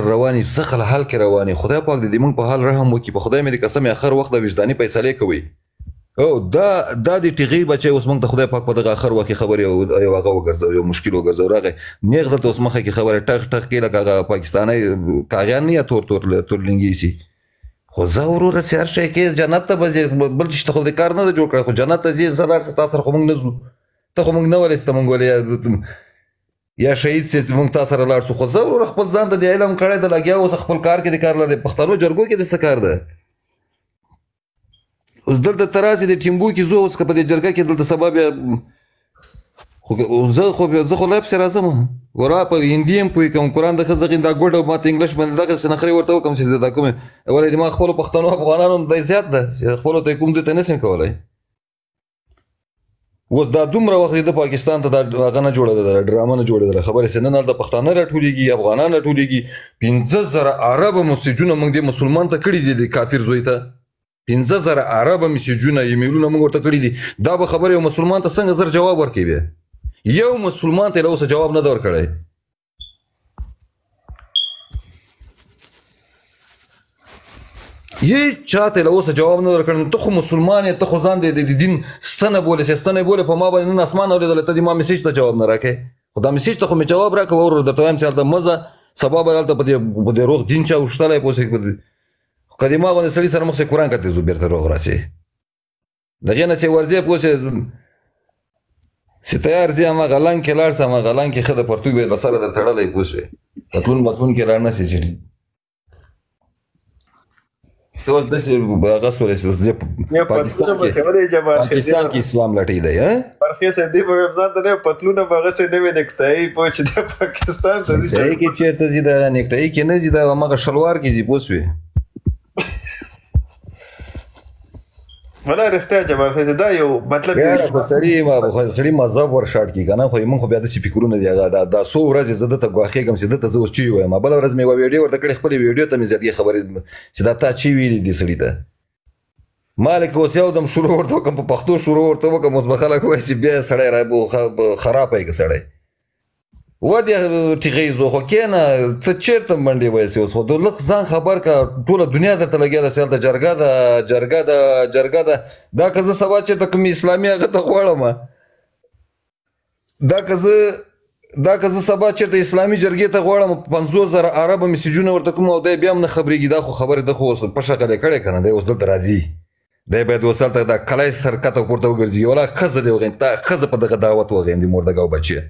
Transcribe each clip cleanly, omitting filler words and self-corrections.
رواني څه خل حال کې رواني. خدای پاک دې موږ په حال رحم وکړي. په خدای مې دې قسم، اخر وخت د وجداني فیصلې کوي. او دا دا د ټیغي بچي اوس موږ ته خدای پاک په دغه اخر وخت کې خبرې یو هغه وګرځو، یو مشکل وګرځو. راغی نیغ دلته اوس مخه کې خبره ټخ ټخ کې لکه هغه پاکستاني کاغیان نه یا تور تور تور لنګي سي. خو زه وروره چې هر شی کې جنت ته به ځې، بل چې ته خو دې کار نه دی جوړ کړی، خو جنت ته ځې، زه لاړ سه، تا سره خو موږ نه ځو، ته خو موږ نه ولې ته موږ ولې یا شهید سې موږ تا سره لاړ سو. خو زه وروره خپل ځان ته د علم کړی د لګیا اوس خپل کار کې د کار لري، پښتنو جرګو کې د څه کار ده؟ اوس دلته ته راسې د ټیمبو کې ځو، اوس که په دې جرګه کې دلته سبا بیا خو زه خو بیا زه خو لا پسې راځم ورا په هندي هم پوه کوم، قرآن د ښځه غین دا ګوډه ماته انګلیش باندې دغسې نخرې ورته وکړم چې زه دا کومې ولې د ما خپلو پښتنو افغانانو دی زیات ده چې خپلو ته کوم دوی ته نه سم کولی. اوس دا دومره وخت د پاکستان ته دا هغه نه جوړېدله، ډرامه نه جوړېدله، خبرې سي نن هلته پښتانه راټولېږي، افغانان راټولېږي. 5000 عربه مسیجونه موږ دې مسلمان ته کړي دي، د کافر زوی ته 5000 عربه مسیجونه ایمیلونه موږ ورته کړي دي. دا به خبره یو مسلمان ته څنګه زر جواب ورکوي؟ بیا یو مسلمان ته له اوسه جواب نه دی ورکړی. هیڅ چاته له اوسه جواب نه ورکړ. ته خو مسلمان یې، ته خو ځان د دین ستنه بولې، چې ستنه بولې، په ما باندې نن اسمان اورېدلی، ته دې ما میسج ته جواب نه راکې. خو دا میسج ته خو مې جواب راکړه وروره، درته وایم چې هلته مه ځه، سبا به هلته په دې روغ دین چا وښتلی پوه شې. خو که دې ما غوندې سړي سره مخ شې قرآن کتې ځو بېرته روغ راسې، دغې نه چې ورځې پوه شې چې تیار ځې، هماغه لنګ کې لاړ شه، هماغه لنګ کې ښه د پرتوګ به یې له سره در تړلی پوه شوې، پتلون متلون کې لاړ نه شې چې ته اوس داسې هغه سولې چې اوس دې پاکستان کې پاکستان کې اسلام لټي دی. ها برخې سه دې په ځان ته نه پتلونه به غسه نه وي نکټای پوه چې د پاکستان ته ځي کې چیرته ځي، دا نکټای کې نه ځي، دا هماغه شلوار کې ځي پوه شوې. ولا رښتیا جبار خو دا یو مطلب یاره خو سړی ما خو سړی مذهب ور شارټ کی کنه. خو موږ خو بیا داسې فکرونه دي، هغه دا څو ورځې زه ده ته ګواښېږم چې ده ته زه اوس چی وایم. بله ورځ مې یوه ویډیو ورته کړې، خپلې ویډیو ته مې زیاتې خبرې چې دا تا چی ویلي دي سړي ته. ما لکه اوس یو دم شروع ورته وکړم، په پښتو شروع ورته وکړم، اوس به خلک وایي چې بیا سړی را خرابه یې که سړی و دې ټیغې زو. خو کېنه ته چېرته منډې وایسې اوس؟ خو د لږ ځان خبر که، ټوله دنیا درته لګیا ده چې هلته جرګه ده، جرګه ده، جرګه ده. دا که زه سبا چېرته کوم اسلامي هغه ته غواړم، دا که زه سبا چېرته اسلامي جرګې ته غواړم، 50,000 عربه مسیجونه ورته کوم او دی بیا هم نه خبرېږي. دا خو خبرې ده خو اوس پښه غلې کړې که نه، دی اوس دلته راځي، دی باید اوس هلته دا کلی سر کته پورته وګرځي. ولا ښځه دې وغیم، تا ښځه په دغه دعوت وغیم دې مردګاو بچیه.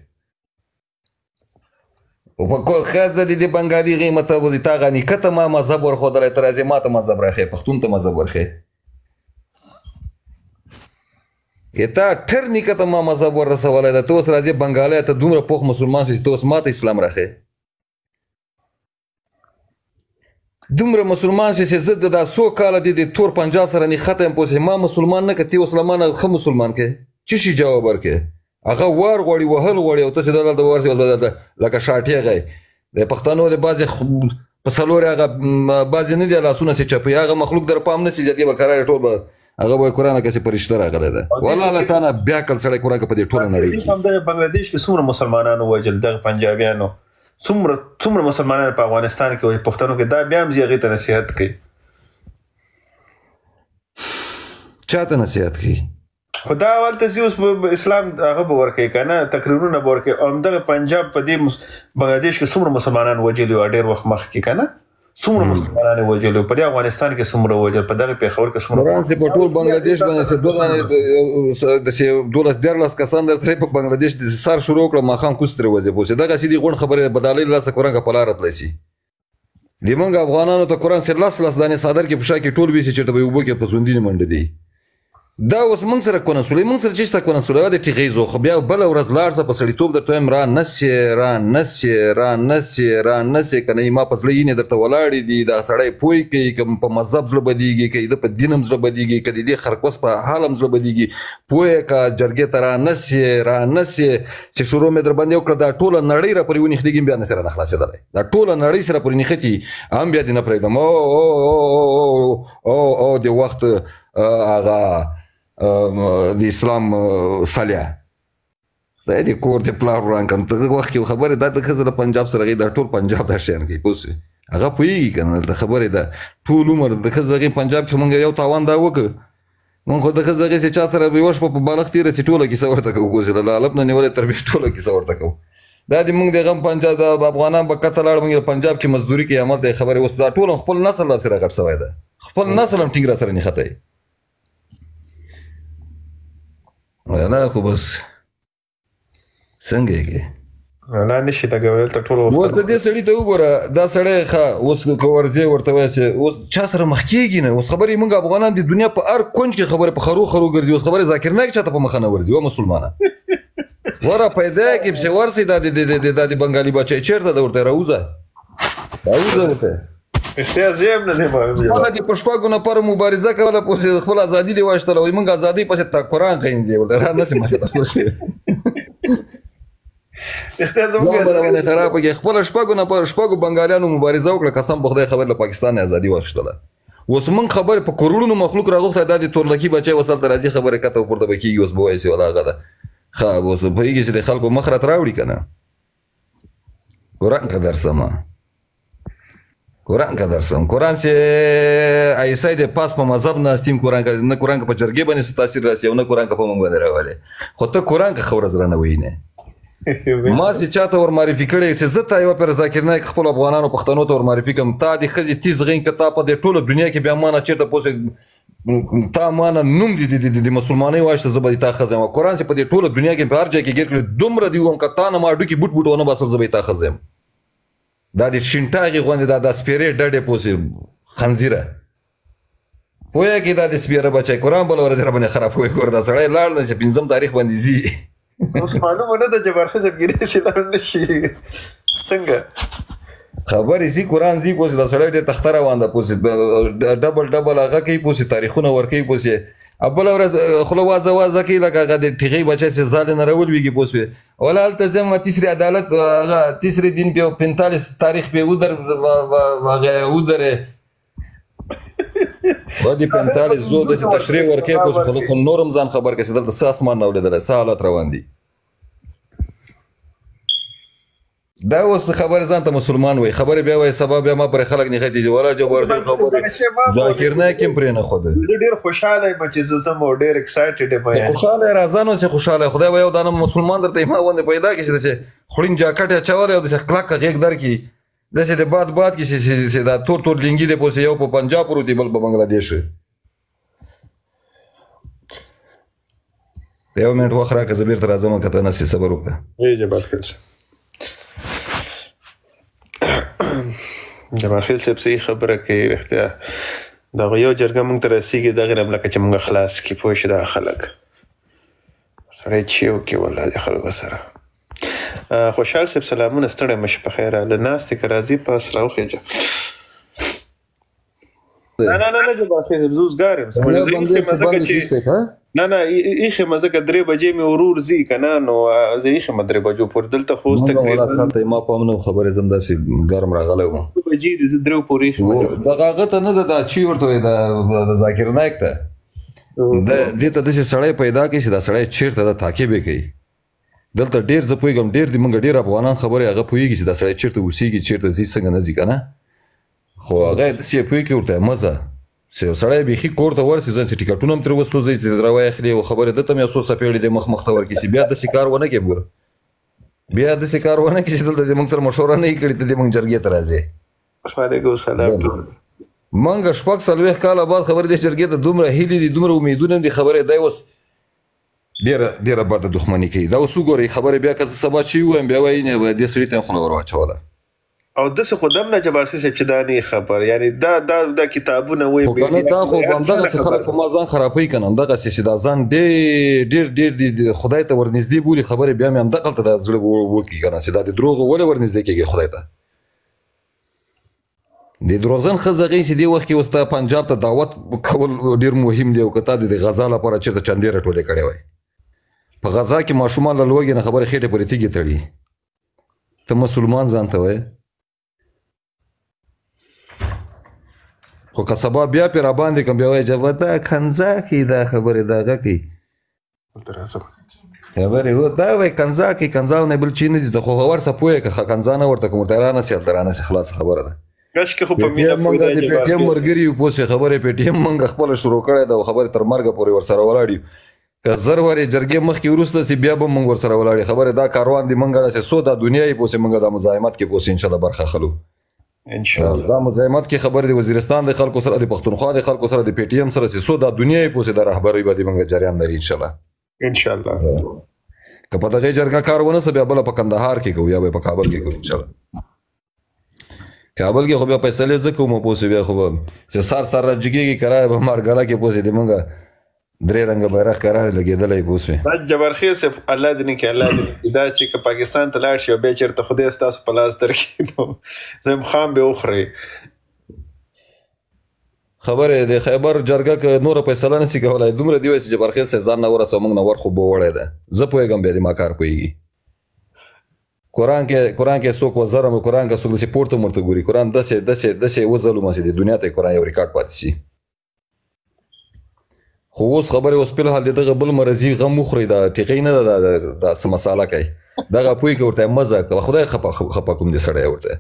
او په کور ښځه دې د بنګالي غیمه ته وځي، تا غني کته ما مذهب ورښودلی، ته راځې ما ته مذهب راښیې، پښتون ته مذهب ورښیې. تا ټر نیکه ته ما مذهب ور رسولی ده، ته اوس راځې بنګالی، ته دومره پوخ مسلمان شوې چې ته اوس ما ته اسلام راښیې. دومره مسلمان شې چې زه د دا څو کاله دې د تور پنجاب سره نښته یم پوه شې، ما مسلمان نه که ته اوس له ما نه ښه مسلمان کې څه شي جواب ورکړې؟ هغه وار غواړي، وهل غواړي، او تاسې دلته ورسې دلته لکه شاټېغی د پښتنو د بعضې په څلور هغه بعضې نه دي لاسونه چې چپوي، هغه مخلوق در پام نه سي زیاتې به کرارې ټول به هغه به قرآن کسې فرشته راغلی ده. والله له تا نه بیا کل سړی قرآن که په دې ټوله نړۍ کې. دغه بنګلادیش کې څومره مسلمانانو وژل، دغه پنجابیانو څومره مسلمانان په افغانستان کې وي پښتنو کې، دا بیا هم ځي هغې ته نصیحت کوي. چا ته نصیحت کوي؟ خو دا هلته ځي اوس اسلام هغه به ورکوي که نه، تقریرونه به ورکوي. او همدغه پنجاب په دې بنګلادیش کې څومره مسلمانان وژلي وو ډېر وخت مخکې که نه، څومره مسلمانان یې وژلي وو، په دې افغانستان کې څومره وژل، په دغه پېښور کې څومره. قرآن چې په ټول بنګلادیش باندې څه دوه دانې داسې 12 13 کسان در سره په بنګلادیش د سر شروع کړه، ماښام کوز ترې وځي پوه شې. دغسې دي غونډ خبرې بدالۍ له لاسه قرآن که په لاره تللی شي. د موږ افغانانو ته قرآن چې لس لس دانې څادر کې په شا کې ټول ویسي، چېرته به یې اوبو کې په ژوندینې منډه دي. دا اوس موږ سره کونه سولې، موږ سره چې شته کونه سولې د ټیغې زو. خو بیا بله ورځ لاړ شه په سړیتوب درته وایم، را نه شې، را نه شې، را نه شې، را نه شې، که نه ما په زړه یینې درته ولاړې دي. دا سړی پوه کوي که په مذهب زړه بدېږي، که د په دین هم زړه بدېږي، که د دې خرکوس په حال هم زړه بدېږي. پوه یې که جرګې ته را نه شې، را نه شې، چې شروع مې در باندې وکړه، دا ټوله نړۍ را پورې ونښلېږي، بیا نه سره نه خلاصېدلی. دا ټوله نړۍ سره پورې نښتي هم بیا دې نه پرېږدم. او او او او او د وخت هغه د اسلام سلیا دا دې کور دې پلار وران کړم. ته وخت کې خبرې دا د ښځه له پنجاب سره غي، دا ټول پنجاب دا شیان کوي پوه شوې. هغه پوهېږي که نه، دلته خبرې ده ټول عمر د ښځې هغې پنجاب کې مونږ یو تاوان دا وکړ، مونږ خو د ښځې هغې چې چا سره یوه شپه په بالښت تېره سي ټوله کیسه ورته کوو، ګوزې له الف نه نیولې تر بې ټوله کیسه ورته کوو. دا دې مونږ د غم پنجاب د افغانان به کته لاړ، مونږ پنجاب کې مزدوري کوي، هملته یې خبرې اوس دا ټول خپل نسل را سره غټ سوی ده، خپل نسل هم ټینګ را سره نښتی. نه خو بس څنګه یې کې نه نشي لګول ته ټول اوس د دې سړي ته وګوره، دا سړی ښه اوس که ورځې ورته وایي چې اوس چا سره مخ کېږي نه. اوس خبرې مونږ افغانان د دنیا په هر کونج کې خبرې په خرو خرو ګرځي، اوس خبرې ذاکر نایک چاته په مخه نه ورځي. وه مسلمانه وره پیدا کې پسې ورسي، دا د بنګالي بچی چېرته ده؟ ورته راوځه راوځه ورته. رښتیا زه هم نه دی معلوم. خپله دې په شپږو نفرو مبارزه کوله، پسې خپله ازادي دې وایستله، وایي مونږ ازادۍ پسې تا قرآن ښییم دی ورته را نه سي مخې ته. پسې رښتیا ځان به راباندې خرابه کړي. خپله شپږو نفرو شپږو بنګالیانو مبارزه وکړه، قسم په خدای خبر له پاکستان نه ازادي واخیستله. اوس مونږ خبرې په کروړونو مخلوق راغوښتی، دا د تورلکي بچی اوس هلته راځي خبرې کته او پورته به کېږي. اوس به وایي چې ولا هغه ده ښه، اوس پوهېږي چې د خلکو مخ راته راوړي که نه. قرآن که درسمه، قرآن که درسم، قرآن چې ایسای د پاس په مذهب ناست یم، قرآن که نه قرآن که په جرګې باندې څه تاثیر راسي او نه قرآن که په مونږ باندې راولي، خو ته قرآن که ښه ورځ رانه وینې. ما چې چاته ور معرفي کړی چې زه تا یوه پر ذاکر نایک خپلو افغانانو پښتنو ته ور معرفي کړم، تا د ښځې تیز غین که تا په دې ټوله دنیا کې بیا ما نه چېرته پوسې تا ما نه نوم دې د مسلمانۍ وایسته، زه به دې تا ښځه یم. قرآن چې په دې ټوله دنیا کې په هر ځای کې ګیر کړی دومره دې ووم که تا نه ما هډوکي بوټ بوټ ونه باسل زه به یې تا ښځه یم. دا د شینټاغې غوندې دا د سپېرې ډډې پوسې خنځیره پوهه کې دا د سپېره بچی قرآن بله ورځ راباندې خرابوي. ګوره دا سړی لاړ نه چې پنځم تاریخ باندې ځي. اوس معلومه نه ده جبار خان صاحب کېدای شي لاړ نه شي څنګه خبرې ځي قرآن ځي پوسې دا سړی ډېر تخته روان ده پوسې ډبل ډبل هغه کوي پوسې تاریخونه ورکوي پوسې بله ورځ خوله وازه وازه کوي لکه هغه د ټیغۍ بچی چې ځالې نه راولوېږي پوسې ولا هلته ځم تیسري عدالت هغه تیسري دین پې 45 تاریخ پې ودر هغه ودرې و دې 45 زو داسې تشریح ورکوي پوسې خو نور هم ځان خبر کړي چې دلته څه اسمان نه اورېدلی څه حالت روان دي. دا اوس خبرې ځان ته مسلمان وایي، خبرې بیا وایي سبا بیا ما پرې خلک نښتي چې ولا جبار خېل خبرې ذاکر نایک هم پرې نه ښوده. زه ډېر خوشحاله یم چې زه ځم او ډېر excited یم. خوشحاله یې راځه نو چې خوشحاله یې، خدای به یو دانه مسلمان درته ما غوندې پیدا کړي چې خوړین جاکټ یې اچولی او داسې کلکه غېږ درکړي، داسې د باد باد کې چې دا تور تور لینګي دی پوسې یو په پنجاب پروت دی بل په بنګلادیش. یو منټ وخت راکړه زه بېرته راځم که ته نه سې صبر وکړه. جبار خېل صاحب جبار خېل صاحب صحیح خبره کوي. رښتیا دغه یو جرګه مونږ ته رسېږي دغې نه هم لکه چې مونږ خلاص کړي پوه شي دغه خلک سړی چې وکړي والله د خلکو سره. خوشحال صاحب سلامونه، ستړی مه شې، په خیر راغلې. ناستې که راځي پاس راوخېژه. نه نه نه نه جبار خېل صاحب زه اوزګار یم. نه نه ایښې مه ځکه 3 بجې مې ورور ځي که نه نو زه ایښې مه 3 بجو پورې دلته خو اوس تقریبا ساته ما په هم نه خبرې زم داسې ګرم راغلی وم. 2 بجې دي زه 3 پورې ایښې مه. دغه هغه ته نه ده دا چی ورته وایي د ذاکر نایک ته دې ته داسې سړی پیدا کړي چې دا سړی چېرته ده تعقیب یې کوي. دلته ډېر زه پوهېږم ډېر دي مونږ ډېر افغانان خبرې هغه پوهېږي چې دا سړی چېرته اوسېږي چېرته ځي څنګه نه ځي که نه، خو هغه یې داسې پوه کړي ورته مه ځه چې یو سړی بیخي کور ته ورسي ځان چې ټیکټونه هم ترې وسوځوي چې راواخلي او خبرې ده ته هم یو څو څپېړې دې مخ مخ ته ورکړي چې بیا داسې کار ونه کړې. ګوره بیا داسې کار ونه کړي چې دلته دې موږ سره مشوره نه وي کړې ته دې موږ جرګې ته راځې. وعلیکم السلام. موږ 46 کاله بعد خبرې دې جرګې ته دومره هیلې دي دومره امیدونه دي خبرې دی اوس ډېره ډېره بده دښمني کوي. دا اوس وګورئ خبرې بیا که زه سبا چې ووایم بیا وایي نه دې سړي ته یې خوله ور واچوله. او داسې خو دم نه جبار خېل صاحب چې دا نه خبر یعنی دا دا دا کتابونه وایي خو که نه دا خو همدغسې خلک په ما ځان خرابوي که نه، همدغسې چې دا ځان ډېر ډېر ډېر دي خدای ته ورنږدې بولي خبرې بیا مې همدغلته دا زړه وکړي که نه چې دا د دروغو ولې ورنږدې کېږي خدای ته. د دروغجن ښځه غي چې دې وخت کې اوس ته پنجاب ته دعوت کول ډېر مهم دی او که تا د غزا لپاره چېرته چندې راټولې کړې وای. په غزا کې ماشومان له لوږې نه خبرې خېټې پورې تیږې تړي، ته مسلمان ځان ته وایې. خو که سبا بیا پرې راباندې کوم بیا وایي جبه دا کنځا کوي دا خبرې دغه کوي خبرې و دا وایي کنځا کوي کنځا نه بل چی نه دي خو ورسه پوه که کنځا نه ورته کوم ورته رانه سي هلته رانه سي خلاصه خبره ده. کش کې خو په مینه مونږ د پی ټی ایم مرګري یو پوسې خبرې پی ټی ایم مونږ خپل شروع کړی دا خبره تر مرګ پورې ورسره ولاړ یو. که زر وارې جرګې مخکې وروسته سي بیا به مونږ ورسره ولاړ یو. خبره دا کاروان دی مونږ داسې څو دا دنیا یې پوسې مونږ دا مزاحمت کې پوسې ان شاء الله برخه خلو ان شاء الله. دا مزاحمت کې خبر دی وزیرستان د خلکو سره، د پښتونخوا د خلکو سره، د پی ټی ایم سره څو دا دنیا یې پوسې د رهبري باندې مونږ جریان لري ان شاء الله. ان شاء الله. که په دغه جرګه کار ونه سه بیا بل په کندهار کې کوو یا به په کابل کې کوو ان شاء الله. کابل کې خو بیا فیصله زه کوم پوسې بیا خو چې سر سر را جګیږي کرای به مرګله کې پوسې دی مونږه درې رنګه بیرغ کرار لګېدلی پوسې. دا جبرخیل صاحب الله دې نه کړي، الله دې نه کړي دا چې که پاکستان ته لاړ شي او بیا چېرته خدای ستاسو په لاس درکړي نو زم خام به وخورئ. خبره د خیبر جرګه که نوره فیصله نه سي کولای دومره دی وایي چې جبرخیل صاحب ځان نه ورسوه موږ نه ور خو به وړی ده. زه پوهېږم بیا دې ما کار پوهېږي. قرآن کې څوک وزرم، قرآن کې څوک داسې پورته مرته ګوري، قرآن داسې داسې داسې وځلومه چې د دنیا ته قرآن یو ریکارډ پاتې شي. خو اوس خبرې اوس په الحال د دغه بل مرضي غم وخورئ، دا ټیقۍ نه ده، دا څه مساله کوي دغه پوی کې ورته مزه کوه. خدای خپه خپه کوم دې سړی ورته،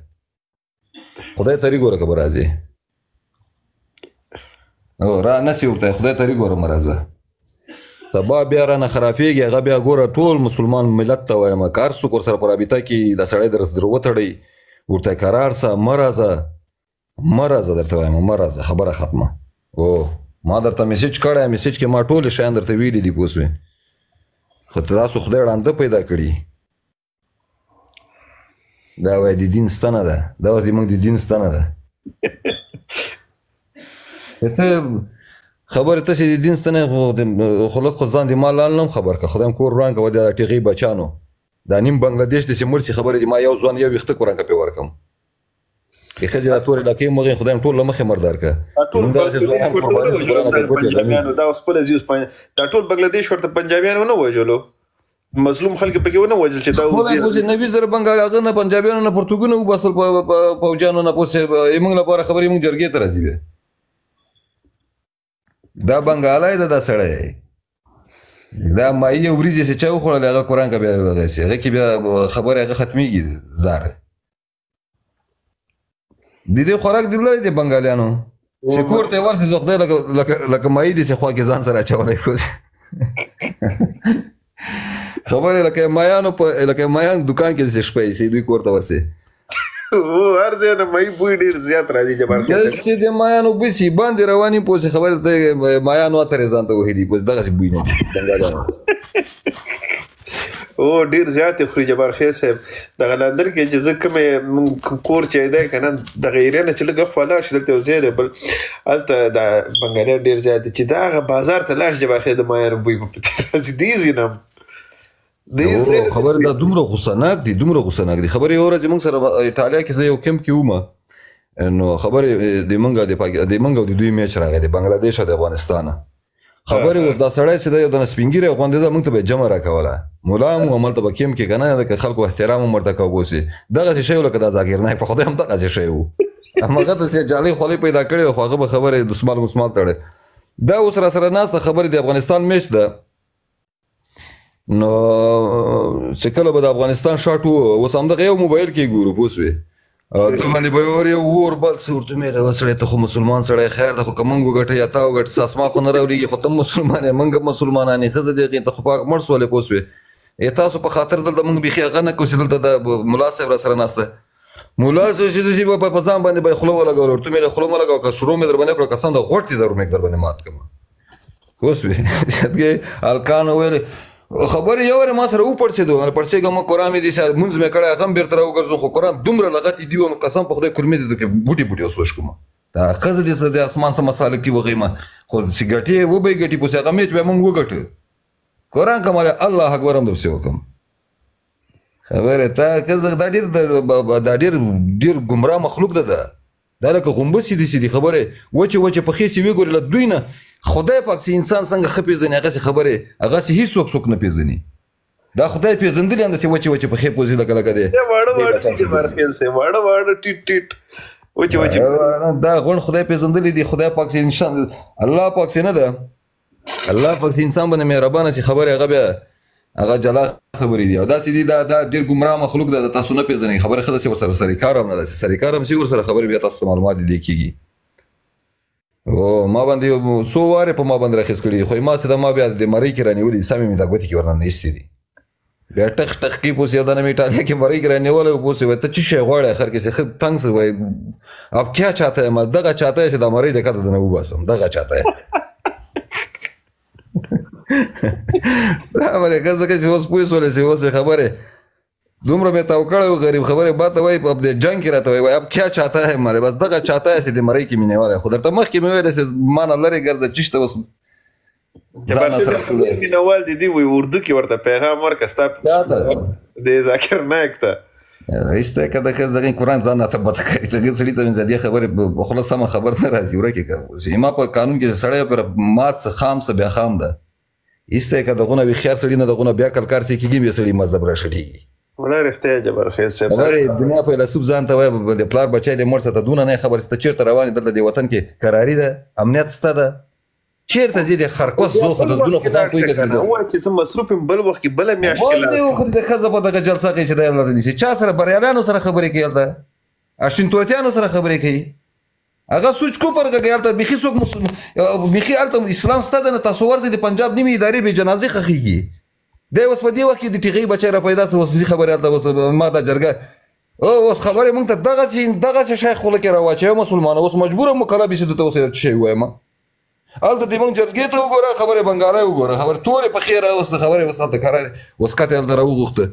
خدای ترې ګوره که به راځي او را نسی ورته، خدای ترې ګوره مه راځه. سبا بیا رانه خرابېږي، هغه بیا ګوره ټول مسلمان ملت ته وایم که هر څوک ورسره په رابطه کې دا سړی در وتړئ ورته کرار سه، مه راځه مه راځه درته وایم مه راځه، خبره ختمه. او ما درته میسج کړی، میسج کې ما ټول شیان درته ویلي دي پوه شوې، خو تاسو خدای ړانده پیدا کړي. دا وایي د دین ستنه ده، دا اوس زموږ د دین ستنه ده. ته خبرې ته چې د دین ستنه خو لږ خو ځان د مال لال نه هم خبر که خدای هم کور وران که د ټیغې بچانو دا نیم بنګلادیش داسې مړ شي. خبرې دي ما یو ځوان یو ویښته کوران که پرې ورکړم د ښځې دا تورې لکۍ مغې خدای هم ټول له مخې مردار که. موږ داسې ځوانان قرباني سو ګرانه که ګوتې غمي. دا اوس خپله ځي اوس دا ټول بنګلادیش ورته پنجابیانو نه وژلو، مظلوم خلک پکې ونه وژل چې دا خپله پوسې 90,000 بنګال هغه نه پنجابیانو نه پرتګونه وباسل پوجانو نه پوسې موږ لپاره خبرې موږ جرګې ته راځي. بیا دا بنګالی ده دا سړی دا مایي وریجې چې چا وخوړلې هغه قرآن که بیا وغیسي هغه کې بیا خبرې هغه ختمېږي. زار د دې خوراک دی لري د بنګالیانو چې کور ته ورسې زه خدای لکه لکه لکه مایي دې چې خوا کې ځان سره اچولی خو خبرې لکه مایانو په لکه مایان دکان کې داسې شپه ایسي دوی کور ته ورسې. هر ځای د مایي بوی ډېر زیات راځي جبار خیل. داسې د مایانو بوی سي باندې رواني پوسې خبرې ته مایانو اترې ځان ته وهلي پوسې دغسې بوی نه دي بنګالیانو. او ډیر زیات خوري جبار خیل صاحب. دغه لندن کې چې زه کومې کور چې دی که نه دغه ایریا نه چې لږ اخوا لاړ شي دلته یو ځای دی بل هلته دا بنګالیان ډېر زیات دي چې دا هغه بازار ته لاړ شي جبار خیل د مایانو بوی به پکې راځي دې ځای نه هم خبر دا دومره غوسناک دي، دومره غوسناک دي. خبرې یو ورځ موږ سره ایټالیا کې زه یو کمپ کې وم، نو خبرې د مونږ د مونږ او د دوی میچ راغی د بنګلادیش او د افغانستان. خبرې اوس دا سړی چې دی یو دنه سپین ږیری غوندې ده، موږ ته به یې جمع راکوله، ملا هم و هملته به کیمپ کې که نه لکه خلکو احترام هم ورته کوه اوس یې دغسې شی و لکه دا ذاکر نایک په خدای هم دغسې شی و، هماغه داسې جالۍ خولۍ پیدا کړې وه، خو هغه به خبرې دسمال مسمال تړی. دا اوس را سره ناسته خبرې د افغانستان میچ ده، نو چې کله به د افغانستان شاټ و اوس همدغه یو موبایل کې ګورو پوه شوې، ته باندې به ور یو اور بل څه ورته مې راوه سړی ته خو مسلمان سړی خیر ده، خو که موږ وګټه یا تا وګټه څه اسما خو نه راولېږي، خو ته مسلمان یې موږ هم مسلمانان یې، ښځه دې هغې ته خو پاک مړ سولې پوه شوې، تاسو په خاطر دلته موږ بیخي هغه نه کوو چې دلته د ملا صاحب را سره ناسته، ملا صاحب چې داسې به په ځان باندې به یې خوله ولګوله، ورته مې خوله مه لګوه که شروع مې در باندې کړه قسم ده غوټ دې در در باندې مات کړم پوه شوې. هلکانو ویلې خبرې یو وارې ما سره وپړسېدو، پړسېږم ما قرآن مې دې لمونځ مې کړی هغه هم بېرته راوګرځوم، خو قرآن دومره لغتې دي وم قسم په خدای کولمې دې کې بوټي بوټي اوس وشکوم، دا ښځه دې څه د اسمان څه مساله کې وغیمه، خو چې ګټې وبه یې ګټي پسې هغه میچ بیا موږ وګټه، قرآن که ماله الله اکبر هم درپسې وکړم. خبره تا ښځه دا ډېر دا ډېر ډېر ګمراه مخلوق ده، دا لکه غومبسې داسې دي خبرې وچې وچې پښې چې وي ګورې له دوی نه خدای پاک چې انسان څنګه ښه پېژني هغسې خبرې هغسې هېڅوک څوک نه پېژني، دا خدای پېژندلي همداسې وچې وچې پښې پوزي لکه لکه دی واړه واړه واړه واړه ټیټ ټیټ وچې وچې دا غونډ خدای پېژندلي دي. خدای پاک چې انسان الله پاک چې نه ده، الله پاک چې انسان باندې مهربانه شي خبرې هغه بیا هغه جلا خبرې دي. او داسې دي، دا ډېر ګمراه مخلوق ده، تاسو نه پېژنئ. خبره ښه ده چې ورسره سرکار هم نه ده، سرکار هم سي ورسره خبرې بیا تاسو ته معلومات دي کېږي. او ما باندې څو وارې په ما باندې راخیست کړي، خو ما څه ده، ما بیا د مرۍ کې رانیولي، سمې مې دا ګوتې کې ورننه ایستې دي. بیا ټخ ټخ کې پوسې دا نه مې ایټالیا کې مرۍ کې رانیولی و، پوسې وایي ته څه شی غواړې اخر کې چې ښه تنګ سه، وایي اب کیا چاته ہے، ما دغه چاته ہے چې دا مرۍ د کته دنه وباسم، دغه چاته ہے. دا ولې که ځکه چې اوس پوه سولې چې اوس یې خبرې دومره مې تاو کړی و، غریب خبرې با ته وایي په دې جنګ کې راته وایي اب کیا چاته ہے، مالې بس دغه چاته ہے چې د مرۍ کې مې نیولی. خو درته مخکې مې ویلې چې ما نه لرې ګرځه، چیشته اوس ځان سره څه دی. مینوال دي دی وایي اردو کې ورته پیغام ورکړه ستا د ذاکر نایک ته. هیڅ که د ښه قرآن ځان راته بد ښکاري، د سړي ته مې د دې خبرې په خوله سمه خبر نه راځي، ورکې که ما په قانون کې سړی پر مات څه خام څه بیا خام ده، هیڅ که دغونه هوښیار سړي نه دغونه بیا کل کار څه کېږي، بیا سړي مذهب راشړېږي. ولا رښتیا جبارخېل صاحب، خبرې دنیا فیلسوف ځان ته وایي د پلار بچی دی مړ سه، ته دونه نه خبر چې ته چېرته روان یې، دلته دې وطن کې کراري ده، امنیت سته ده، چېرته ځې د خرکوس زو خو د دونه خو ځان پوهېږي چې وایي چې زه مصروف یم، بل وخت کې بله میاشت کې لاړ وخوري. د ښځه په دغه جلسه کې چې دی هلته نیسي، چا سره بریالیانو سره خبرې کوي، هلته اشینتوتیانو سره خبرې کوي، هغه سوچ کو پر غږ هلته بیخي څوک بیخي هلته اسلام سته ده نه. تاسو ورسئ د پنجاب نیمې ادارې بې جنازې ښخېږي. دی اوس په دې وخت کې د ټیغۍ بچی را پیدا سو، اوس ځي خبرې هلته اوس ما دا جرګه اوس خبرې مونږ ته دغسې شی خوله کې راواچوي مسلمانه، اوس مجبوره مکلف یې چې درته اوس څه شی ووایم. هلته دې مونږ جرګې ته وګوره، خبرې بنګالی وګوره، خبرې تورې پخې راوسته، خبرې اوس هلته کرارې اوس کته هلته راوغوښته.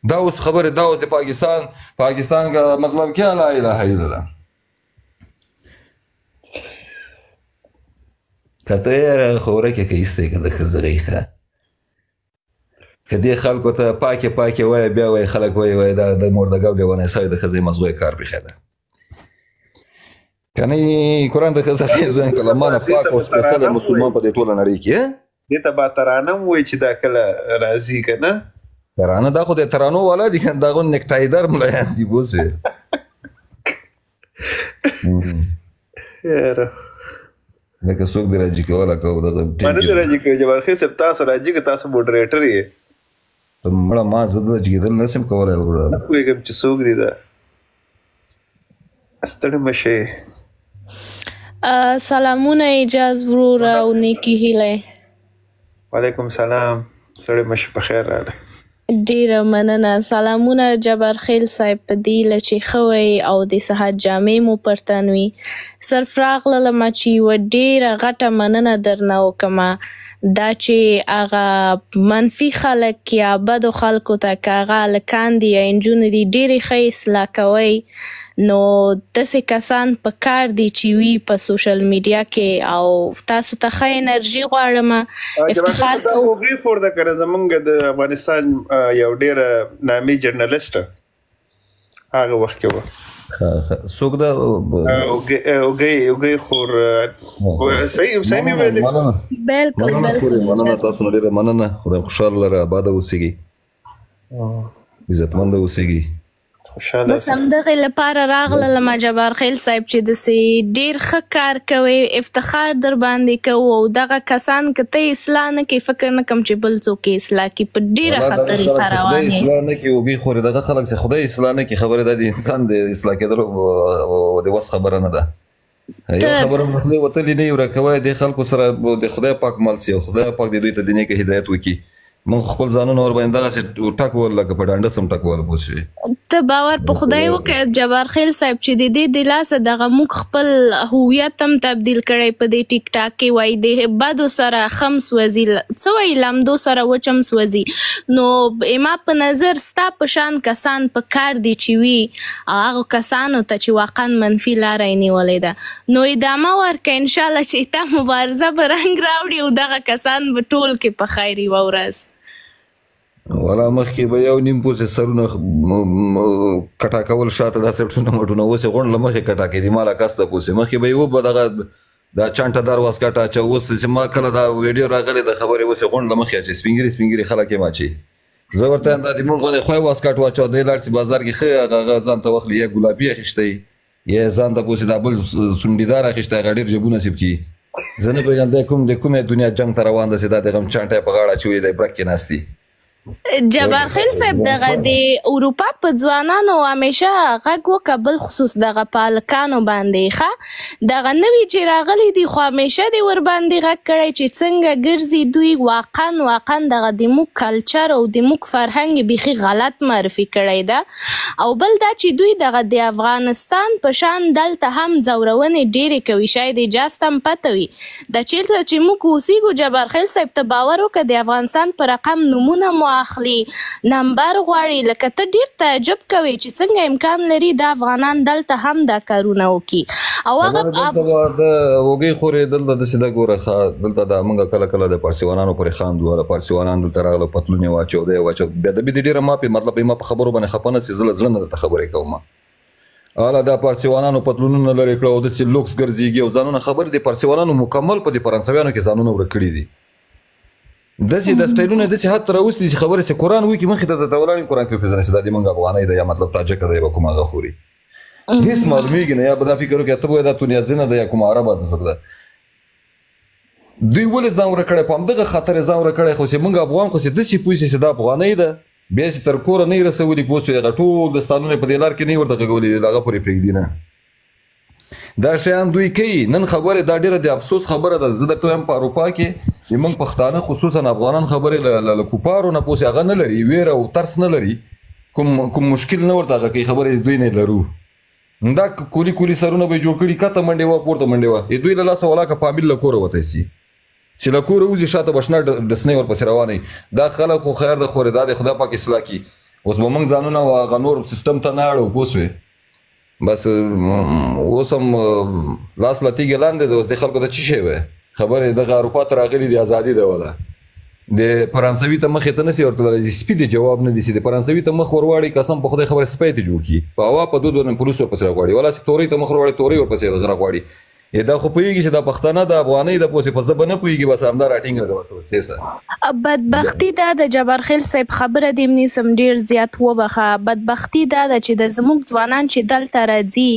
دا اوس خبرې دا اوس د پاکستان کا مطلب کیا، لا اله الا الله. کته یې خو ورکې که ایستې که د ښځې غیښه که دې خلکو ته پاکې پاکې وایي، بیا وایي خلک وایي وایي دا د مردګاو لیونی سوی د ښځې مزغو یې کار پرېښی ده. که نه قرآن د ښځې خیر ځان کله مانه پاک او سپېڅلی مسلمان په دې ټوله نړۍ کې. دې ته به ترانه هم وایي چې دا کله راځي که نه؟ ترانه دا خو د ترانو والا دي که نه، دا خو نکټایدر ملایان دي بوسې. یاره لکه څوک دې راجي کوله که دغه ما نه دی راجي کړی جبارخېل صاحب، تاسو راجي که تاسو موډریټر یې؟ ته مړه ما زه د جګېدل نه شم کولی وروره. نه پوهېږم چې څوک دی دا. ستړي مه شئ. سلامونه اعجاز وروره او نیکې هیلې. وعلیکم سلام، ستړي مه شئ، په خیر راغلی. ډیره مننه. سلامونه جبارخیل صاحب، په دې هیله چې ښه وئ او د صحت جامې مو پر تن وي. صرف راغللمه چې یوه ډیره غټه مننه درنه وکمه، دا چې هغه منفي خلک یا بدو خلکو ته که هغه هلکان دي یا نجونې دي ډېرې ښه اصلاح کوئ، نو داسې کسان په کار دي چې وي په سوشل میډیا کې، او تاسو ته ښه انرژي غواړم. افتخار کوو. اوږې خور ده که نه، زمونږ د افغانستان یو ډېره نامي جرنلسټ هغه وخت کې وه. څوک ده؟ اوږې خور. صحیح صحیح مې ویلې؟ بالکل بالکل. مننه تاسو نه ډېره مننه، خدای خوشحاله لره، آباده اوسېږئ، عزتمند اوسېږئ. بس همدغې لپاره راغللمه جبارخیل صاحب چې داسې ډېر ښه کار کوئ، افتخار در باندې کوو، او دغه کسان که ته اصلاح نه کړې فکر نه کوم چې بل څوک یې اصلاح کړي، په ډېره ښه طریقه روان یې. اصلاح نه کړي اوږې خورې، دغه خلک چې خدای اصلاح نه کړي، خبرې دا د انسان د اصلاح کېدلو د وس خبره نه ده. یو خبره مو خولې وتلې نه وي، ورکوی دې خلکو سره د خدای پاک مل سي او خدای پاک دې دوی ته د نیکه هدایت وکړي. موږ خپل ځانونه ور باندې دغسې ټک وهل لکه په ډانډه سم ټک وهل پوه شوې. ته باور په خدای وکړه جبارخیل صاحب چې د دې د لاسه دغه موږ خپل هویت هم تبدیل کړی په دې ټیک ټاک کې، وایي د بدو سره خم سوځي، څه وایي لمدو سره وچم سوځي. نو ما په نظر ستا په شان کسان په کار دي چې وي، او هغو کسانو ته چې واقعا منفي لاره یې نیولې ده، نو ادامه ورکړه انشاءالله چې تا مبارزه به رنګ راوړي او دغه کسان به ټول کې په خیر یوه ورځ. ولا مخکې به یو نیم پوسې سرونه کټا کول شاته داسې ټونه مټونه، اوس یې غونډ له مخې کټا کوي، ما لا کس ته پوسې مخکې به یې وبه دغه دا چانټه دار واسکټ اچوه، اوس چې ما کله دا ویډیو راغلې د خبرې اوس یې غونډ له مخې اچوي، سپینږیري سپینږیري خلک یې ماچوي. زه ورته وایم دا د مونږ غوندې خوی واسکټ واچوه، دی لاړ سي بازار کې ښه هغه ځان ته واخلي، یا ګلابي اخیستی یا ځان ته پوسې دا بل څنډیدار اخیستی، هغه ډېر جبونه سیب کړي. زه نه پوهېږم دی کوم د کومې دنیا جنګ ته روان ده چې دا د غم چانټه یې په غاړه اچولې دی، برک کې ناست دي. جبارخیل صاحب، دغه د اروپا په ځوانانو همیشه غږ وکړه، بل خصوص دغه پالکانو باندې. ښه، دغه نوي چې راغلي دي، خو همیشه دې ورباندې غږ کړی چې څنګه ګرځي دوی. واقعا واقعا دغه د موږ کلچر او د موږ فرهنګ بیخي غلط معرفي کړی ده. او بل دا چې دوی دغه د افغانستان په شان دلته هم ځورونې ډېرې کوي. شاید اجاز ته هم پته وي دا چېرته چې موږ اوسېږو. جبارخیل صاحب، ته باور وکړه، د افغانستان په رقم نومونه مو اخلي، نمبر غواړي، لکه ته ډېر تعجب کوې چې څنګه امکان لري دا افغانان دلته هم دا کارونه وکړي. او هغه دلته د وګي خورې، دلته د سیده ګوره، دلته د موږ کله کله د پارسیوانانو پورې خاندو. د پارسیوانان دلته راغله، پتلون یې واچو، دی واچو. بیا د دې ډېره ما په مطلب ما په خبرو باندې خپه نه سي، زه له زړه نه درته خبرې کوم. اله دا پارسیوانانو پتلونونه لرې کړه او داسې لوکس ګرځېږي او ځانونه خبرې دي. پارسیوانانو مکمل په دې فرانسویانو کې ځانونه ورک کړي دي. داسې د سټایلونه داسې حد ته راوستي دي چې خبرې چې قرآن وکړي مخې ته درته ولاړ وي، قرآن کې وپېژنې چې دا دې موږ افغانۍ ده یا مطلب تاجکه ده یا به کومه هغه خوري، هېڅ معلومېږي نه. یا به دا فکر وکړي ته به دا تونیازینه ده یا کومه عربه ده، څوک ده. دوی ولې ځان ورک کړی؟ په همدغه خاطر یې ځان ورک کړی. خو چې موږ افغان خو چې داسې پوه شي چې دا افغانۍ ده، بیا چې تر کوره نه یې رسولي، پوه شوې، هغه ټول دستانونه په دې لار کې نه یې ورته غږولي، هغه پورې پرېږدي نه. دا شیان دوی کوي نن. خبرې دا ډېره د افسوس خبره ده. زه درته وایم، په اروپا کې چې موږ پښتانه، خصوصا افغانان، خبرې له کوپارو نه پوسې هغه نه لري، ویره او ترس نه لري، کوم کوم مشکل نه ورته هغه کوي. خبرې دوی نه لرو. دا کولی کولی سرونه به جوړ کړي، کته منډې وه، پورته منډې وه. دوی له لاسه ولاکه فامیل له کوره وتی سي، چې له کوره وځي شاته به شنه ډسنۍ ورپسې روانه. دا خلک خو خیر د خورې، دا د خدای پاک اصلاح کړي. اوس به موږ ځانونه هغه نور سیستم ته نه اړو، پوه شوې؟ بس اوس هم لاس له تیږې لاندې دی. اوس د خلکو ته څه شی وایې؟ خبرې دغه اروپا ته راغلي دي، ازادي ده ولا د فرانسوي ته مخې ته نسی ورتللی. سپي د جواب نه دي سي، د فرانسوي ته مخ ورواړي، قسم په خدای خبره سپی ته جوړ کړي. په هوا په دود ورنه پولیس ورپسې راغواړي، ولا چې تورۍ ته مخ ورواړي، تورۍ ورپسې راغواړي. دا خو پوهېږي چې دا پښتانه د افغانۍ د پوسې په زبه نه پوهېږي، بس همدا راټینګه ده بس. څه بدبختی دا د جبارخیل صاحب خبره دې نیسم، ډیر زیات وبخه. بدبختی دا ده چې د زموږ ځوانان چې دلته راځي،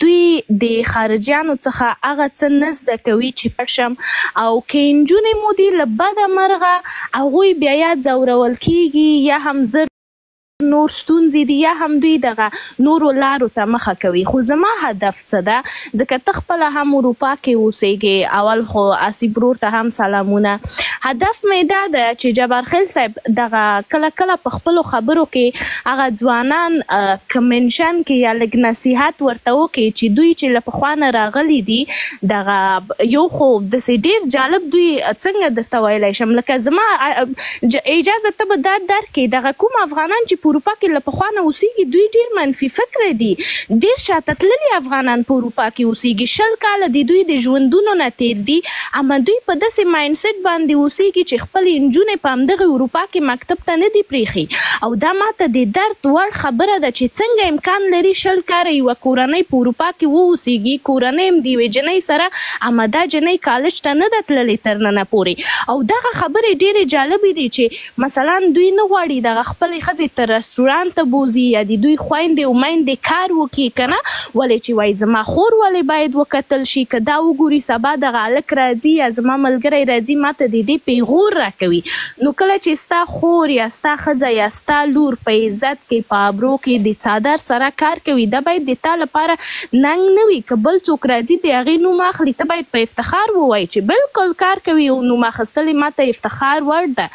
دوی د خارجیانو څخه هغه څه نه زده کوي چې پړشم. او که نجونې مو دي، له بده مرغه هغوی بیا یا ځورول کیږي، یا هم زر نور ستونزې دي، یا هم دوی دغه نورو لارو ته مخه کوي. خو زما هدف څه ده، ځکه ته خپله هم اروپا کې اوسېږې. اول خو آصف ورور ته هم سلامونه. هدف مې دا ده چې جبارخیل صاحب دغه کله کله په خپلو خبرو کې هغه ځوانان که mention کې یا لږ نصیحت ورته وکړي چې دوی چې له پخوا نه راغلي دي، دغه یو خو داسې ډېر جالب دوی څنګه درته ویلی شم، لکه زما اجازه ته به دا درک کړې، دغه کوم افغانان چې په اروپا کې له پخوا نه اوسېږي، دوی ډېر منفي فکره دي. ډېر شاته تللي افغانان په اروپا کې اوسېږي، 20 کاله د دوی د ژوندونو نه تېر دي، اما دوی په داسې mindset باندې اوسېږي چې خپلې نجونې په همدغې اروپا کې مکتب ته نه دي پرېښي. او دا ماته د درد وړ خبره ده چې څنګه امکان لري 20 کاله یوه کورنۍ په اروپا کې واوسېږي، کورنۍ هم د یوې جنۍ سره، اما دا جنۍ کالج ته نه ده تللې تر ننه پورې. او دغه خبرې ډېرې جالبې دي چې مثلا دوی نه غواړي دغه خپلې ښځې تر رستورانت ته بوځي یا د دوی خویندې او میندې کار وکړي که نه، ولې چې وایي زما خور ولې باید وکتل شي؟ که دا وګوري سبا دغه هلک راځي یا زما ملګری راځي، ماته د دې پیغور راکوي. نو کله چې ستا خور یا ستا ښځه یا ستا لور په عزت کې، په ابرو کې، د څادر سره کار کوي، دا باید د تا لپاره ننګ نه وي. که بل څوک راځي د هغې نوم اخلي، ته باید په افتخار ووایي چې بالکل کار کوي او نوم اخیستل یې ماته افتخار وړ ده.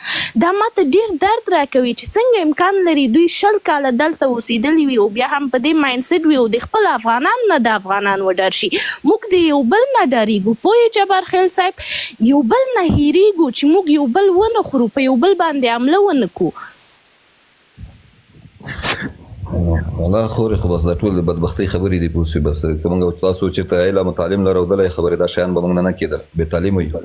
دا ماته ډیر درد راکوي چې څنګه امکان لري دوی 20 کاله دلته اوسېدلي وي او بیا هم په دې mindset وي او د خپل افغانان نه د افغانان وډار شي. موږ د یو بل نه ډاریږو، پوه یې جبارخیل صاحب؟ یو بل نه هیریږو چې موږ یو بل ونه خورو، په یو بل باندې حمله ونه کړو. والله خورې، خو بس دا ټول د بدبختۍ خبرې دي، پوه شوې؟ بس که موږ تاسو چېرته علم او تعلیم لرو دلی خبرې دا شیان به موږ نه نه کېدل. بې تعلیمه یو،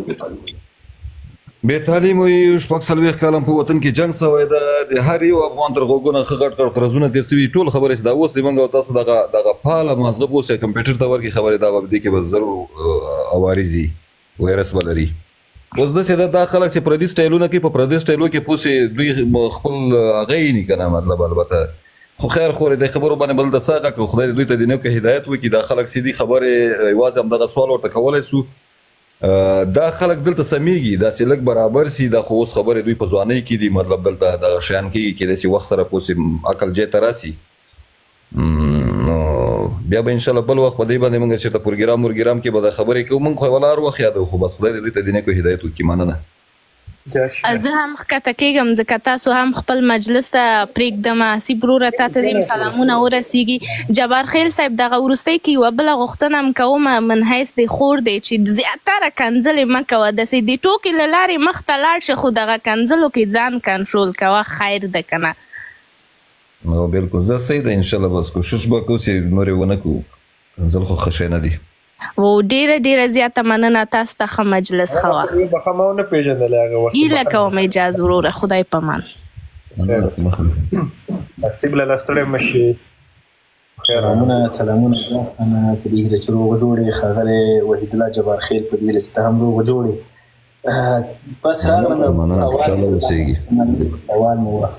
بې تعلیمه یو. 46 کاله په وطن کې جنګ سوی ده، د هر یو افغان تر غوږونه ښه غټ غټ قرضونه تېر سوي. ټول خبرې چې دا اوس د موږ او تاسو دغه دغه پاله مازغه پوه شي، کمپیوټر ته ورکړي خبرې، دا به دې کې به ضرور عوارضي وایرس به لري. اوس داسې ده، دا خلک چې پردي سټایلونه کوي، په پردي سټایلو کې پوه شي دوی خپل هغه یې ني که نه مطلب. البته خو خیر خورې، د خبرو باندې بل د څه هغه که خدای دوی ته د نیکو هدایت وکړي. دا خلک چې دي، خبرې یوازې همدغه سوال ورته کولی سو. دا خلک دلته سمیږي، داسې لږ برابر سي. دا خو اوس خبرې دوی په ځوانۍ کې دي، مطلب دلته دغه شیان کېږي، کېدای سي وخت سره پوه سي، عقل جای ته راسي. نو بیا به انشاءالله بل وخت په دې باندې موږ چېرته پروګرام ورګرام کې به دا خبرې کوو. موږ خو ولا هر وخت یادوو، خو بس خدای دې دوی ته د نیکو هدایت وکړي. مننه. زه هم ښکته کېږم، ځکه تاسو هم خپل مجلس ته پرېږدم. حسیب وروره، تا ته دې هم سلامونه ورسېږي. جبارخېل صاحب، دغه وروستۍ کې یوه بله غوښتنه هم کوم، من حیث د خور دی، چې زیاتره کنځلې مه کوه، داسې د ټوکې له لارې مخته لاړ شه، خو دغه کنځلو کې ځان کنټرول کوه، خیر ده که نه؟ نو بالکل زه صحیح ده، انشاءالله بس کوشش به کوو چې نور یې ونه کړو، کنځل خو ښه شی نه دی. و ډیره ډیره زیاته مننه تاسو ته، ښه مجلس، ښه وخت. بخښه، ما ونه پېژندلې هغه وخت. هیله کوم اجاز وروره، خدای پامان. حسیب لالا، ستړی مه شې. سلامونه سلامونه جاز خانه، په دې هیله چې روغ جوړ یې. ښاغلی وحیدالله جبارخېل، په دې هیله چې ته هم روغ جوړ یې. بس راغلم، اول مو وخت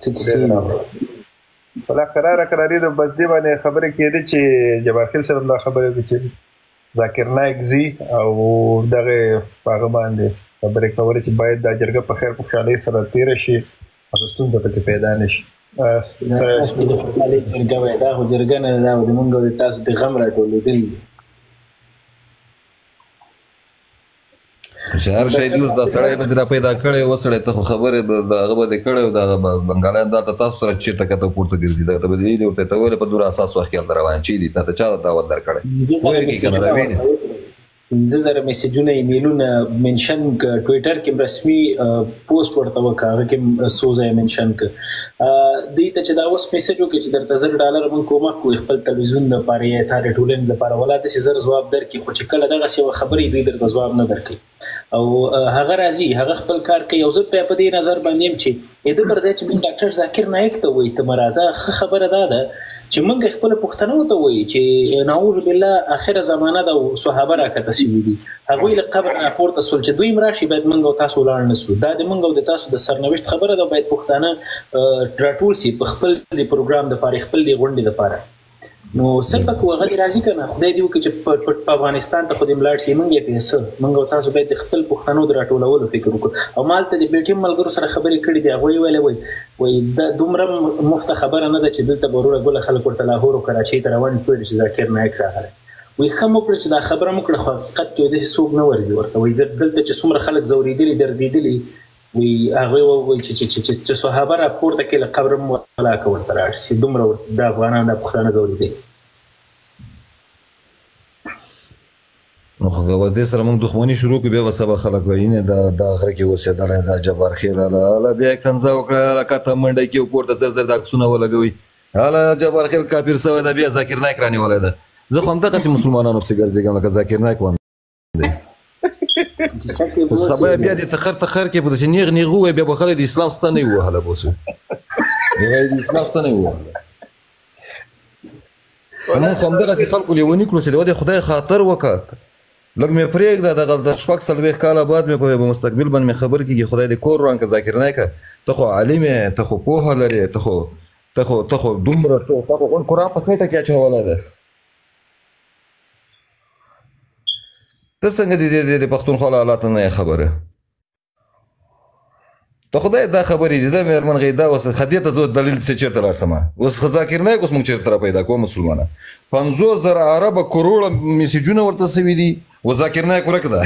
څه کیسې؟ ولا قرار قراري د بس دې باندې خبرې کېدې چې جبارخېل صاحب دا خبرې وکړې چې ذاکر نایک ځي، او دغه په هغه باندې خبرې کولې چې باید دا جرګه په خیر په خوشحالۍ سره تېره شي او ستونزه پکې پیدا نه شي. جرګه وای، دا خو جرګه نه ده، دا خو د مونږ او د تاسو د غم راټولېدل دي. چې هر شی دی، اوس دا سړی به دې را پیدا کړی وسړی، ته خو خبرې به د هغه به دې کړی او دغه بنګالیان دا ته تاسو سره چېرته کته پورته ګرځي، دا ته به دې ویلي ورته، ته ولې په دومره اساس وخت کې هلته روان چې دي؟ تا ته چا دعوت درکړی؟ پوهېږې که نه راوینې؟ 5000 میسجونه، ایمیلونه، منشن ک، ټوئیټر کې رسمي پوسټ ورته وکړه، هغه کې څو ځای منشن ک. دوی ته چې دا اوس میسج وکړي چې درته 1000 ډالر مونږ کومک کوو خپل تلویزیون لپاره یا تا د ټولنې لپاره، ولا داسې زر ځواب درکړي، خو چې کله دغسې یوه خبرې دوی درته ځواب نه درکوي او هغه راځي، هغه خپل کار کوي. او زه په دې نظر باندې یم چې د پر ځای چې موږ ډاکټر ذاکر نایک ته وایي ته مه راځه، ښه خبره دا ده چې موږ خپل پښتنو ته وایي چې نعوذ بالله اخره زمانه ده او صحابه راکته سوي دي، هغوی له قبر نه پورته سول، چې دوی راشي باید موږ او تاسو ولاړ نه سو. دا د موږ او د تاسو د سرنوشت خبره ده. باید پښتانه راټول سي په خپل د پروګرام دپاره، خپل د غونډې دپاره. نو څه به کوو؟ هغه دې راځي که نه؟ خدای دې وکړي چې په افغانستان ته خو دې ملاړ شي، موږ یې پرې څه؟ موږ او تاسو باید د خپل پښتنو د راټولولو فکر وکړو. او ما هلته د پي ټي ایم ملګرو سره خبرې کړې دي، هغوی ویلې وایي دا دومره مفته خبره نه ده چې دلته به وروره ګله خلک ورته لاهور او کراچۍ ته روان دي چې ذاکر نایک راغلی. وایي ښه مو کړه چې دا خبره مو کړه، خو حقیقت کې داسې څوک نه ورځي ورته. وایي دلته چې څومره خلک ځورېدلي دردېدلي، وایي هغوی وویل چې چې صحابه را پورته کړي له قبره هم ولاکه ورته راړ شي، دومره د افغانان د پښتانه ځورېدلي. نو خو که دې سره موږ دښمني شروع کړو، بیا به سبا خلک وایي نه دا دا غره کې اوسېدلی دا جبارخېل، هله هله بیا یې کنځه وکړه، هله کته منډه کې پورته زر زر د عکسونه ولګوي، هله جبارخېل کافر سوی ده، بیا ذاکر نایک رانیولی ده. زه خو همدغسې مسلمانانو پسې ګرځېږم لکه ذاکر نایک باندې. سبا بیا د تخر تخر کې په داسې نیغ نیغ ووایي، بیا به خلک د اسلام ستنې ووهله، به اوس د اسلام ستنې ووهله. موږ خو همدغسې خلکو لیوني کړو چې د خدای خاطر وکړه، لږ مې پرېږده، دغه د 46 کاله بعد مې په مستقبل باندې مې خبر کېږي. خدای دې کور وران که ذاکر نایکه، ته خو عالم یې، ته خو پوهه لرې، ته خو دومره ته خو غونډ قرآن په خېټه کې اچولی دی، ته څنګه د دې د پښتونخوا له حالاتو نه یې خبره؟ ته خدای دا خبرې دي، دا مېرمن غیدا اوس خدای ته زه دلیل پسې چېرته لاړ سم؟ اوس ذاکر نایک اوس موږ چېرته را پیدا کوو؟ مسلمانه 50,000 عربه کروړه میسجونه ورته سوي دي و ذاکر نایک ورک ده.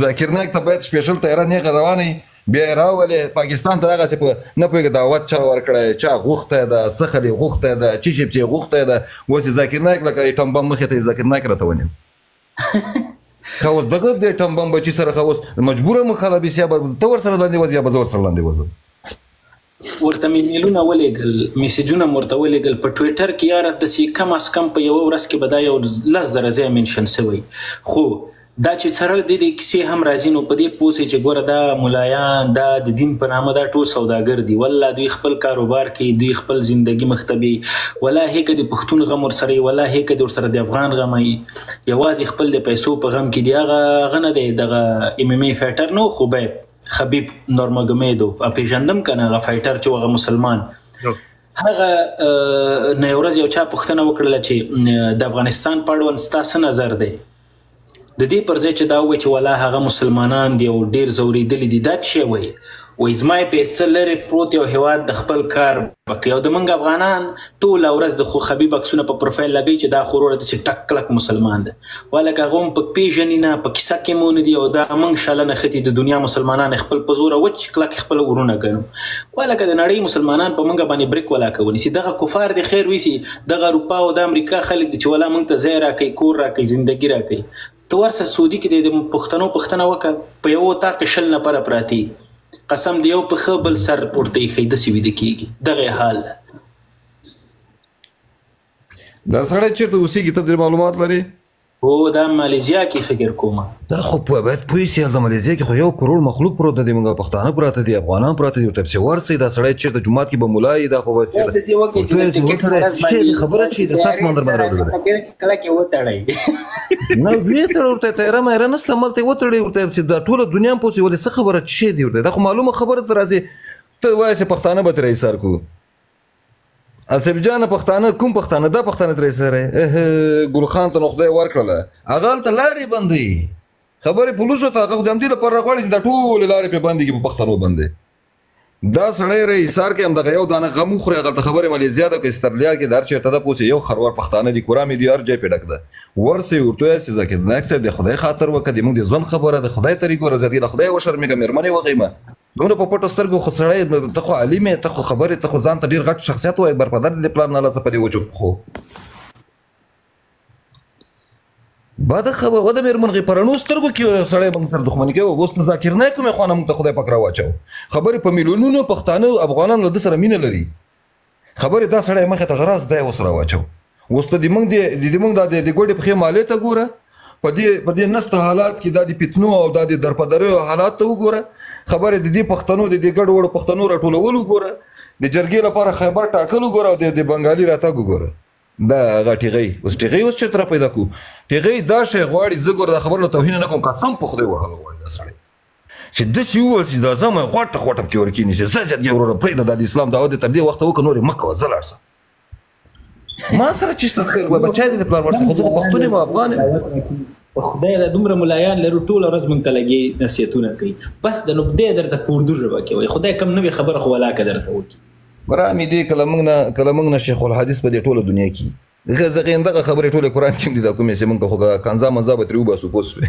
ذاکر نایک ته باید سپیشل طیاره نیغه روانه بیا یې راولې پاکستان ته. هغسې په نه پوهېږه دعوت چا ورکړی، چا غوښتی ده، څه خلې غوښتی ده، چی شي چې غوښتی ده. اوس یې ذاکر نایک لکه ایټم بم مخې ته یې ذاکر نایک راته ونیو. ښه اوس دغه د ایټم بم بچي سره ښه اوس مجبوره مخاله بي، یا به ته ورسره لاندې وځې یا به زه ورسره لاندې وځم. ورته مې ایمیلونه ولېږل، میسجونه مې ورته ولېږل په ټویټر کې، یاره داسې کم از کم په یوه ورځ کې به دا یو 10,000 ځایه منشن سوی. خو دا چې سره د دې کیسې هم راځي، نو په دې پوه سئ چې ګوره دا ملایان دا د دین په نامه دا ټول سوداګر دي. والله دوی خپل کاروبار کوي، دوی خپل زندگی مخته بیایي، ولا هیکه د پښتون غم ورسره وي، ولا هیکه د ورسره د افغان غم وي، یوازې خپل د پیسو په غم کې دي. هغه هغه نه دی دغه ام ام ای فایټر نو خبیب، خبیب نورماګومیدوف پیژندم کنه، هغه فایټر چې هغه مسلمان. هغه نه یو ورځ یو چا پوښتنه وکړله چې د افغانستان په اړوند ستا څه نظر دی؟ د دې پر ځای چې دا ووایي چې ولا هغه مسلمانان دي او ډېر ځورېدلي دي، دا څه شی وایي؟ وایي زما یې پیسې لرې پروت یو هېواد د خپل کار به کوي او د موږ افغانان ټوله ورځ د خو خبیب عکسونه په پروفایل لګوي چې دا خو وروره داسې ټک کلک مسلمان دی، ولکه هغه هم په پېژني نه، په کیسه کې مو نه دي او دا موږ شله نښتي د دنیا مسلمانان خپل په زوره وچ کلک خپل ورونه ګڼو، ولکه د نړۍ مسلمانان په موږ باندې بریک ولاکه ونیسي. دغه کفار دې خیر ویسي، دغه اروپا او د امریکا خلک دي چې ولا موږ ته ځای راکوي، کور راکوي، زندګي راکوي. ته ورسه سعودي کې د پښتنو پوښتنه وکړه، په یوه اتاق کې 20 نفره پراته دي، قسم دی یو پښه بل سر پورته ایښی، داسې ویده کېږي، دغه یې حال ده. دا سړی چېرته اوسېږي ته ډېر معلومات لرې؟ هو دا مالیزیا کې فکر کوم. دا خو باید پوه سي، هلته مالیزیا کې خو 1 کروړ مخلوق پروت دی، موږ پښتانه پراته دي، افغانان پراته دي، ورته پسې ورسئ. دا سړی چېرته جومات کې به ملا یي؟ دا خو به چېرته داسې وکړي چې د ټیکټ په ورځ باندې خبره چې د ساس مندر باندې راوړل کله کې وتړئ. نه ویې تړه ورته، تیاره مېره نشته، ملته یې وتړئ ورته چې دا ټوله دنیا هم پوه سي. ولې څه خبره چې دی ورته؟ دا خو معلومه خبره ته راځي، ته وایې چې پښتانه به ترې ایسار کړو. اصف جانه پښتانه کوم پښتانه؟ دا پښتانه ترې سره ګل خان ته نو خدای ورکړله، هغه هلته لارې بندوي، خبرې پولیسو ته، هغه خو د همدې لپاره راغواړي چې دا ټولې لارې پرې بندې کړي په پښتنو باندې. دا سړی ری ایسار کوي، همدغه یو دانه غم وخوري، هغلته خبرې مالیزیا ده که استرلیا کې د هر چېرته ده پوه یو خروار پښتانه دي، کورا مې دي، هر ځای پرې ډک ده. ورسئ ورته ووایاست چې ذاکر نایک صاحب د خدای خاطر وکړه، د موږ د ژوند خبره د خدای طریق ورځي، له خدای وشرمېږه، مېرمنې وغیمه. دومره په پټو سترګو خو سړی، ته خو عالم یې، ته خو خبرې، ته خو ځان ته ډېر غټ شخصیت وایې، برپدر دې پلار نه لاسه په دې وچو پښو. بده خبره وده مېرمن غي، په رڼو سترګو کې سړی موږ سره دښمني کوي. اوس ته ذاکر نایک کومې خوا نه موږ ته خدای پاک راواچو. خبرې په میلیونونو پښتانه افغانان له ده سره مینه لري. خبرې دا سړی مخې ته غراز دی اوس راواچو. اوس ته د موږ د موږ دا د ګوډې پښې مالې ته ګوره، په دې نسته حالات کې دا د فتنو او دا د درپدریو حالات ته وګوره. خبرې د دې پښتنو د دې ګډو وډو پښتنو راټولول وګوره، د جرګې لپاره خیبر ټاکل وګوره او د بنګالي راتګ وګوره. دا هغه ټیغۍ اوس ټیغۍ اوس چېرته را پیدا کړو؟ ټیغۍ دا شی غواړي، زه ګوره دا خبره له توهین نه کوم، قسم په خدای وهل غواړي دا سړی چې داسې وویل چې دا زما غوټه غوټه پکې ورکېني چې زه زیات وروره پرېږده، دا د اسلام دعوت دې تر دې وخته وکړه، نور یې مه کوه، زه لاړ سم. ما سره چې څه خیر وای بچی دې د پلار ورسه، خو زه خو پښتون یم، افغان یم. په خدای دا دومره ملایان لرو، ټوله ورځ مونږ ته لګي نصیحتونه کوي، بس د نو دی درته په اردو ژبه کې وایي، خدای کم نوې خبره خو ولاکه درته وکړي. برامې دې کله موږ نه کله موږ نه شیخ الحدیث په دې ټوله دنیا کې دغه خبرې ټولې قرآن کې هم دي، دا کومې چې موږ خو کنځا منځا به ترې وباسو پوه شوې.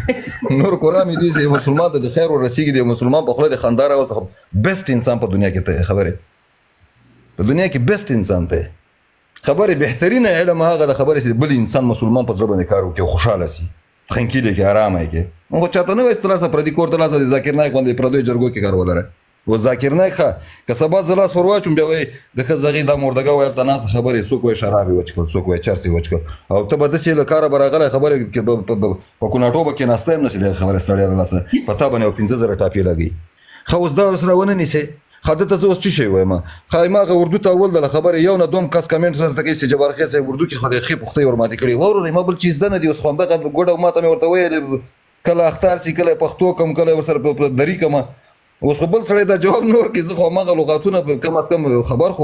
نور قرآن مې دي چې مسلمان ته د خیر ورسېږي، د مسلمان په خوله د خندا راوسته، بیسټ انسان په دنیا کې ته خبرې په دنیا کې بیسټ انسان ته خبرې بهترینه علم هغه د خبرې چې بل انسان مسلمان په زړه باندې کار وکړي او خوشحاله سي، ترانکیل کې آرامه کې. موږ خو چاته نه وایي چې لاس پردي کور ته لاس د ذاکر نایک باندې پردیو جرګو کې کار ولره. و ذاکر نایک ښه که سبا زه لاس ور واچوم بیا وایي د ښه زغې دا مردګه وایي هلته ناسته خبرې، څوک وایي شراب یې وچکل، څوک وایي چرس یې وچکل، او ته به داسې له کاره به راغلی خبرې په کوناټو به کېناستی هم نه سي دغه خبرې ستړیا له لاسه په تا باندې یو 5000 ټاپې لګوي. ښه اوس دا ورسره ونه نیسې، ښه ده ته زه اوس څه شی وایم؟ ښه ما هغه اردو ته اول دله خبرې یو نه دوم کس کمنټ سره ته کوي چې جبار خیل صاحب اردو کې خو د ښې پښتۍ ورماتې کړې. وروره ما بل چیز زده نه دي، اوس خو همدغه ګوډه ماته مې ورته ویلې، کله اختار سي، کله پښتو کم، کله ورسره په دري کم. اوس خو بل سړی دا جواب نه ورکوي، زه خو هماغه لغاتونه کم از کم خبر خو